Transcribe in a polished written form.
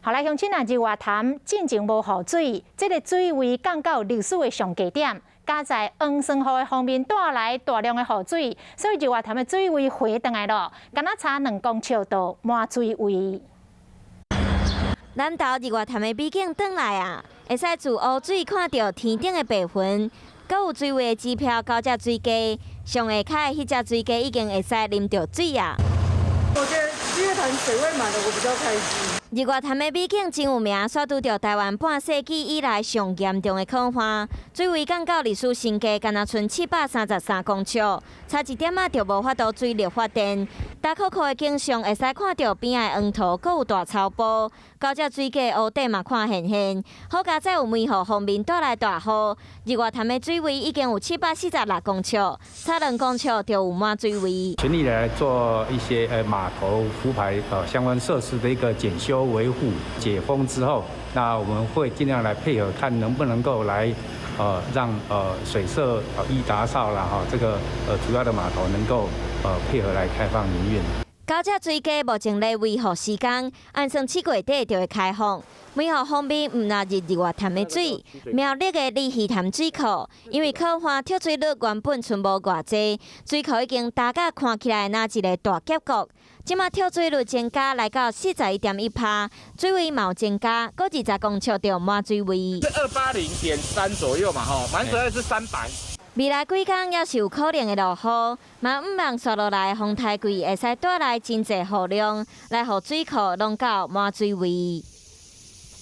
好來，鄉親啊，日月潭進前無雨水，這个水位降到歷史的上低點，佳哉黃酸雨的鋒面帶來大量的雨水，所以日月潭的水位回轉來囉，敢若差2公尺就滿水位。南投日月潭的美景轉來啊！會使自湖水看著天頂的白雲，閣有水位的指標九隻水雞，上下跤的彼隻水雞已經會使啉著水啊！我覺得日月潭水位滿了，我比較開心。日月潭的美景真有名，煞拄著台灣半世紀以來上嚴重的旱旱，水位降到歷史新低，干焦賰733公尺，差一點仔就無法度水力發電。焦洘洘的景象會使看著邊仔的黃桃，閣有大草埔，九隻水雞湖底嘛看現現。好佳哉有梅雨鋒面帶來大雨，日月潭的水位已經有746公尺，差2公尺就有滿水位。全力來做一些碼頭浮排相關設施的一個檢修維護。解封之後，那我們會盡量來配合，看能不能夠來，讓水社一打掃啦，哈，這個主要的碼頭能夠配合來開放營運。九隻水雞目前咧維護時間，按算7月底就會開放。梅雨鋒面毋若入日月潭的水，苗栗的鯉魚潭水庫，因為旱旱蓄水率原本賰無偌濟，水庫已經焦甲看起來若一个大峽谷。這馬蓄水率增加來到41.1趴，水位嘛有增加，閣20公尺就滿水位。是280.3左右嘛，吼，滿水位是300。未來幾工猶是有可能會落雨，嘛向望紲落來風颱季會使帶來真濟雨量，來予水庫攏到滿水位。